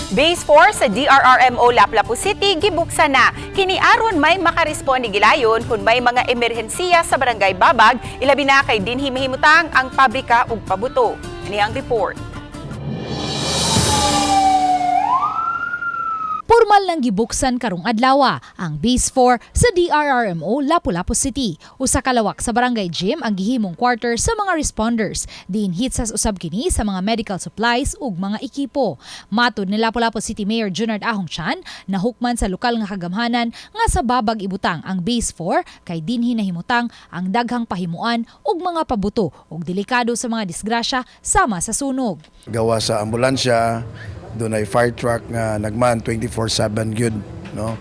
Base 4 sa DRRMO Lapu-Lapu City gibuksan na. Kini aron may makaresponde gilayon kung may mga emerhensiya sa Barangay Babag, ilabi na kay dinhi mahimutang ang pabrika ug pabuto. Ani ang report. Pormal nang gibuksan karong adlaw ang Base 4 sa DRRMO Lapu-Lapu City. Usa ka lawak sa Barangay Gym ang gihimong quarter sa mga responders. Diin hitsas usab kini sa mga medical supplies ug mga ekipo. Matod ni Lapu-Lapu City Mayor Junard Ahong Chan, nahukman sa lokal nga kagamhanan nga sa Babag ibutang ang Base 4 kay dinhi nahimutang ang daghang pahimuan ug mga pabuto ug delikado sa mga disgrasya sama sa sunog. Gawa sa ambulansya, doon ay fire truck nga nagman 24/7 gyud, no?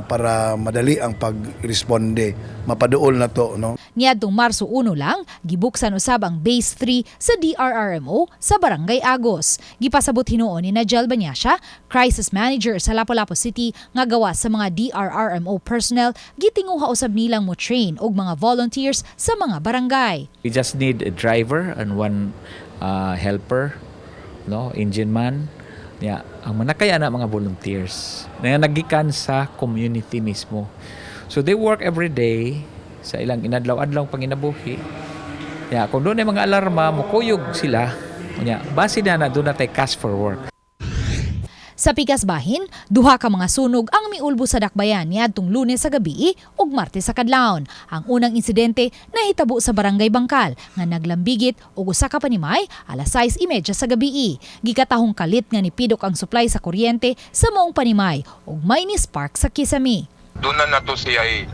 Para madali ang pagresponde, mapaduol na to, no? Niadtong Marso 1 lang, gibuksan usab ang Base 3 sa DRRMO sa Barangay Agos. Gipasabot hinuon ni Najel Banyasha, Crisis Manager sa Lapu-Lapu City, nga gawa sa mga DRRMO personnel, gitinguha usab nilang mo train og mga volunteers sa mga barangay. We just need a driver and one helper, no, engine man. Yeah, ang manakaya na mga volunteers na nagikan sa community mismo. So they work every day sa ilang inadlaw-adlaw panginabuhi. Yeah, kung doon ay mga alarma, mukuyog sila. Yeah, base na na doon na tay cash for work. Sa pikas bahin, duha ka mga sunog ang miulbo sa Dakbayan niadtong Lunes sa gabi ug Martes sa kadlawon. Ang unang insidente nahitabo sa Barangay Bangkal nga naglambigit og usa ka panimay alas 6:30 sa gabi. Gikatahong kalit nga nipidok ang supply sa kuryente sa maong panimay ug may ni spark sa kisame. Doon na nato siya ay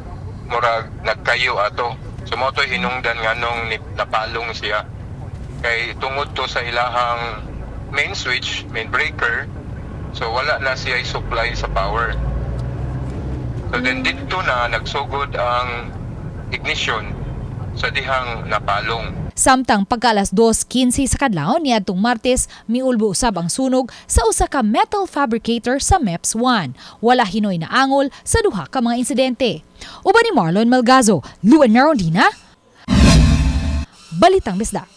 murag nagkayo ato. So mo to'y hinungdan nga nung napalong siya. Kay tungod to sa ilahang main switch, main breaker, so wala na siya supply sa power. So then dito na nagsugod ang ignition sa dihang napalong. Samtang pagka alas 2:15 sa kadlawon niadtong Martes, miulbo usab ang sunog sa usa ka metal fabricator sa MEPS 1. Wala hinoy na angol sa duha ka mga insidente. Uban ni Marlon Malgazo, Luan Merondina, Balitang Bisdak.